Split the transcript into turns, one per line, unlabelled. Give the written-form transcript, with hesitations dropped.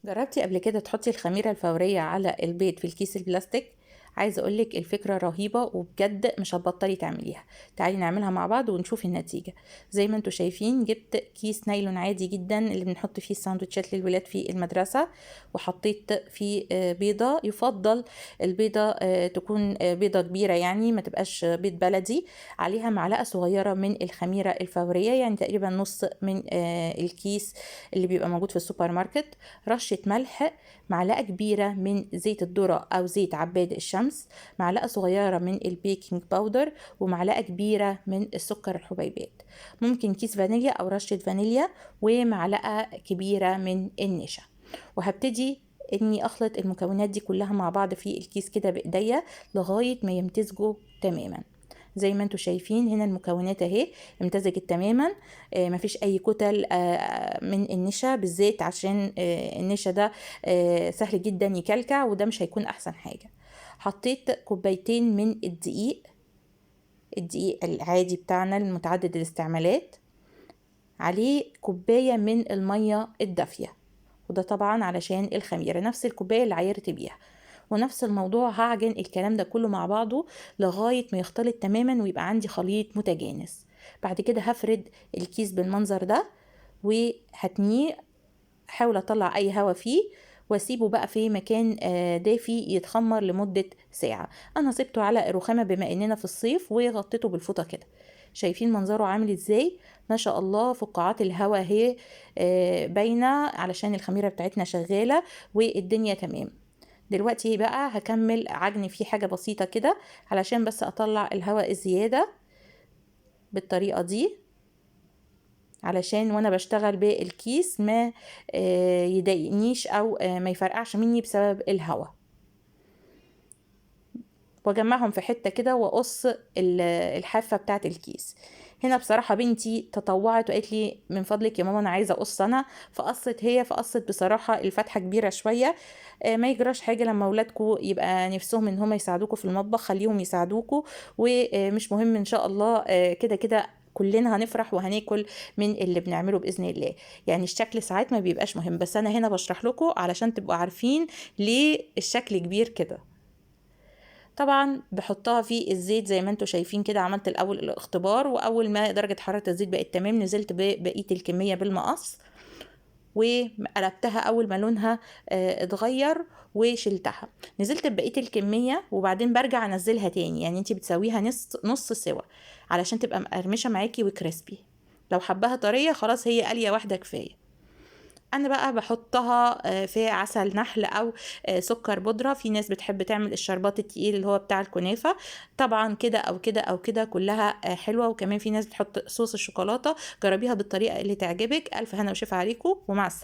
جربتي قبل كده تحطي الخميرة الفورية على البيض في الكيس البلاستيك؟ عايزة اقولك الفكرة رهيبة وبجد مش هتبطلي تعمليها. تعالي نعملها مع بعض ونشوف النتيجة. زي ما انتوا شايفين جبت كيس نايلون عادي جدا اللي بنحط فيه الساندوتشات للولاد في المدرسة، وحطيت فيه بيضة. يفضل البيضة تكون بيضة كبيرة، يعني ما تبقاش بيض بلدي. عليها معلقة صغيرة من الخميرة الفورية، يعني تقريبا نص من الكيس اللي بيبقى موجود في السوبر ماركت، رشة ملح، معلقة كبيرة من زيت الذرة أو زيت عباد الشمس، معلقة صغيرة من البيكنج باودر، ومعلقة كبيرة من السكر الحبيبات، ممكن كيس فانيليا أو رشة فانيليا، ومعلقة كبيرة من النشا. وهبتدي إني أخلط المكونات دي كلها مع بعض في الكيس كده بإيديا لغاية ما يمتزجوا تماما. زي ما انتوا شايفين هنا المكونات اهي امتزجت تماما، مفيش اي كتل من النشا، بالذات عشان النشا ده سهل جدا يكلكع، وده مش هيكون احسن حاجة. حطيت كوبايتين من الدقيق، الدقيق العادي بتاعنا المتعدد الاستعمالات، عليه كوباية من المية الدافية، وده طبعا علشان الخميرة، نفس الكوباية اللي عايرت بيها. ونفس الموضوع هعجن الكلام ده كله مع بعضه لغاية ما يختلط تماما ويبقى عندي خليط متجانس. بعد كده هفرد الكيس بالمنظر ده وهتنيه، احاول اطلع اي هوا فيه، واسيبه بقى في مكان دافي يتخمر لمدة ساعة. انا سبته على الرخامة بما اننا في الصيف، وغطيته بالفوطة كده. شايفين منظره عامل ازاي؟ ما شاء الله فقاعات الهواء اهي، باينة علشان الخميرة بتاعتنا شغالة والدنيا تمام. دلوقتي بقى هكمل عجن فيه حاجة بسيطة كده علشان بس اطلع الهواء الزيادة بالطريقة دي، علشان وانا بشتغل بالكيس ما يضايقنيش او ما يفرقعش مني بسبب الهواء. واجمعهم في حتة كده واقص الحافة بتاعت الكيس. هنا بصراحة بنتي تطوعت وقالت لي من فضلك يا ماما انا عايزة اقص انا، فقصت هي، فقصت بصراحة الفتحة كبيرة شوية. ما يجراش حاجة لما ولادكو يبقى نفسهم ان هم يساعدوكوا في المطبخ، خليهم يساعدوكوا، ومش مهم ان شاء الله، كده كده كلنا هنفرح وهناكل من اللي بنعمله بإذن الله. الشكل ساعات ما بيبقاش مهم، بس أنا هنا بشرح لكم علشان تبقوا عارفين ليه الشكل كبير كده. طبعا بحطها في الزيت زي ما انتوا شايفين كده، عملت الأول الاختبار، وأول ما درجة حرارة الزيت بقت تمام نزلت ببقية الكمية بالمقص وقلبتها أول ما لونها اتغير وشلتها. نزلت ببقية الكمية وبعدين برجع انزلها تاني، يعني انتي بتسويها نص سوا علشان تبقى مقرمشة معاكي وكريسبي. لو حباها طرية خلاص هي قلية واحدة كفاية. انا بقى بحطها في عسل نحل او سكر بودرة. في ناس بتحب تعمل الشربات التقيل اللي هو بتاع الكنافة، طبعا كده او كده او كده كلها حلوة. وكمان في ناس بتحط صوص الشوكولاتة. جربيها بالطريقة اللي تعجبك. الف هنا وشفا عليكم، ومع السلامة.